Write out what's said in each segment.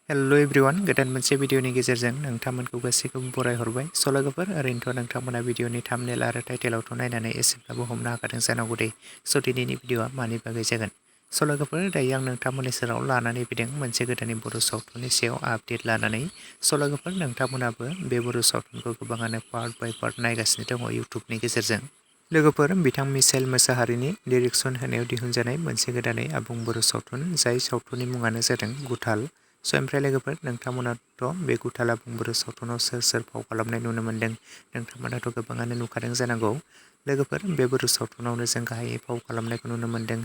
hello everyone गोदान मोनसे भिडिअनि गेजेरजों नोंथांमोनखौ गासैखौबो बरायहरबाय लोगोफोर ओरैनोथ' नोंथांमोना भिडिअनि थाम्बनेल आरो टाइटेलावथ' नायनानै एसेब्लाबो हमनो हाखादों जानांगौ दे दिनैनि भिडिअआ मानि बागै जागोन लोगोफोर दायो आं नोंथांमोननि सेराव लानानै फैदों मोनसे गोदाननि बर' सावथुननि सायाव आपडेट लानानै लोगोफोर नोंथांमोनाबो बे बर' सावथुनखौ गोबाङानो पार्ट बाय पार्ट नायगासिनो दङ इउटुबनि गेजेरजों लोगोफोर बिथां मिसेल मोसाहारिनि डिरेक्सन होनायाव दिहुनजानाय मोनसे गोदानै आबुं बर' सावथुन जाय सावथुननि मुङानो जादों गुथाल ओमफ्राय लोगोफोर नोंथांमोनाथ' बे गुथाल आबुं बर' सावथुनाव सोर सोर फाव खालामनाय नुनो मोन्दों नोंथांमोनाथ' गोबाङानो नुखादों जानांगौ लोगोफोर बे बर' सावथुनावनो जों गाहायै फाव खालामनायखौ नुनो मोन्दों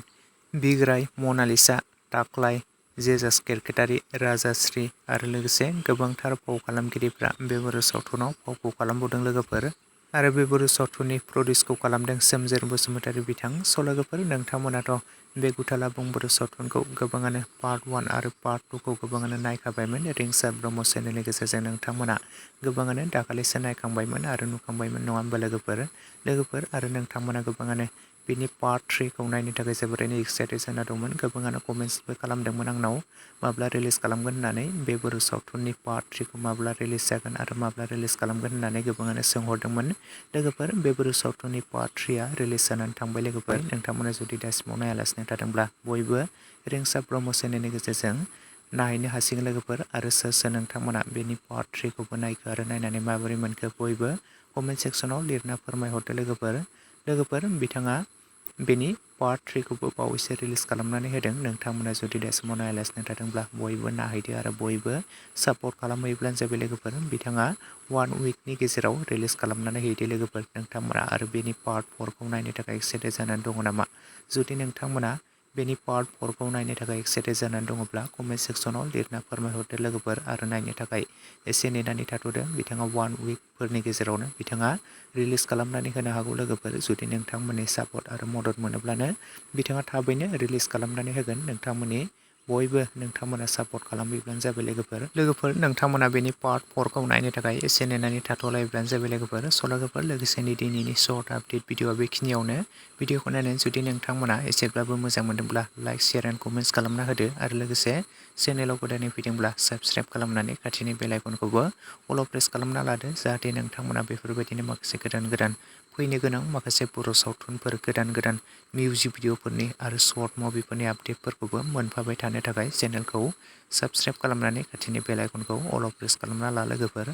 बिग्राय मनालिसा टाक्लाय जेजास केरकेटारि राजाश्री आरो लोगोसे गोबांथार फाव खालामगिरिफ्रा बे बर' सावथुनाव फावखौ खालामबावदों लोगोफोर आरो बे बर' सावथुननि प्रडिउसखौ खालामदों सोमजोर बसुमतारी बिथां लोगोफोर नोंथांमोनाथ' बे गुथाल आबुं बर' सावथुनखौ गोबाङानो पार्ट 1 आरो पार्ट 2 खौ गोबाङानो नायखाबायमोन रिंसार ब्रह्म चेनेलनि गेजेरजों नोंथांमोना गोबाङानो दाखालिसो नायखांबायमोन आरो नुखांबायमोन नङा होमबा लोगोफोर आरो नोंथांमोना गोबाङानो बिनि पार्ट 3 खौ नायनो थाखाय जोबोरैनो एक्साइटेड जाना दंमोन गोबाङानो कमेन्ट्सबो खालामदोंमोन आंनाव माब्ला रिलिज खालामगोन होननानै बे बर' सावथुननि पार्ट 3 खौ माब्ला रिलिज जागोन आरो माब्ला रिलिज खालामगोन होननानै गोबाङानो सोंहरदोंमोन लोगोफोर बे बर' सावथुननि पार्ट 3आ रिलिज जानानै थांबाय लोगोफोर नोंथांमोना जुदि दासिमाव नायालासिनो थादोंब्ला बयबो रिंसार ब्रह्म चेनेलनि गेजेरजों नायनो हासिगोन लोगोफोर आरो सोर नोंथांमोना बेनि पार्ट 3 खौबो नायखो आरो नायनानै माबोरै मोनखो बयबो कमेन्ट सेक्सनाव लिरना फोरमायहरदो लोगोफोर बिथाङा बेनि पार्ट 3 खौबो बावैसो रिलिज खालामनानै होदों नोंथांमोना जुदि दासिमाव नायालासिनो थादोंब्ला बयबो नायहैदो आरो बयबो सापर्ट खालामहैब्लानो जाबाय लोगोफोर बिथाङा 1 उइकनि गेजेराव रिलिज खालामनानै होदो लोगोफोर नोंथांमोना आरो बेनि पार्ट 4 खौ नायनो थाखाय एक्साइटेड जानानै दङ नामा जुदि नोंथांमोना बेनि पार्ट 4 खौ नायनो थाखाय एक्साइटेड जानानै दङब्ला कमेन्ट सेक्सनाव लिरना फोरमायहरदो लोगोफोर आरो नायनो थाखाय एसे नेनानै थाथ'दो बिथाङा 1 उइकफोरनि गेजेरावनो बिथाङा रिलिज खालामनानै होनो हागौ लोगोफोर जुदि नोंथांमोननि सापर्ट आरो मदद मोनोब्लानो बिथाङा थाबैनो रिलिज खालामनानै होगोन नोंथांमोननि बयबो नोंथांमोना सापर्ट खालामहैब्लानो जाबाय लोगोफोर नोंथांमोना बेनि पार्ट 4 खौ नायनो थाखाय एसे नेनानै थाथ'लायब्लानो जाबाय लोगोफोर लोगोसेनि दिनैनि शर्ट आपडेट भिडिअआ बेखिनियावनो भिडिअखौ नायनानै जुदि नोंथांमोना एसेब्लाबो मोजां मोनदोंब्ला लाइक शेयार एन्ड कमेन्ट्स खालामना होदो आरो लोगोसे चेनेलाव गोदानै फैदोंब्ला साबस्क्राइब खालामनानै खाथिनि बेल आइकनखौबो अल प्रेस खालामना लादो जाहाथे नोंथांमोना बेफोरबायदिनो माखासे गोदान फैनो गोनां माखासे बर' सावथुनफोर गोदान मिउजिक भिडिअफोरनि आरो शर्ट मुभिफोरनि आपडेटफोरखौबो मोनफाबाय थानो थाखाय चेनेलखौ साबस्क्राइब खालामनानै खाथिनि बेल आइकनखौ अल प्रेस खालामना ला लोगोफोर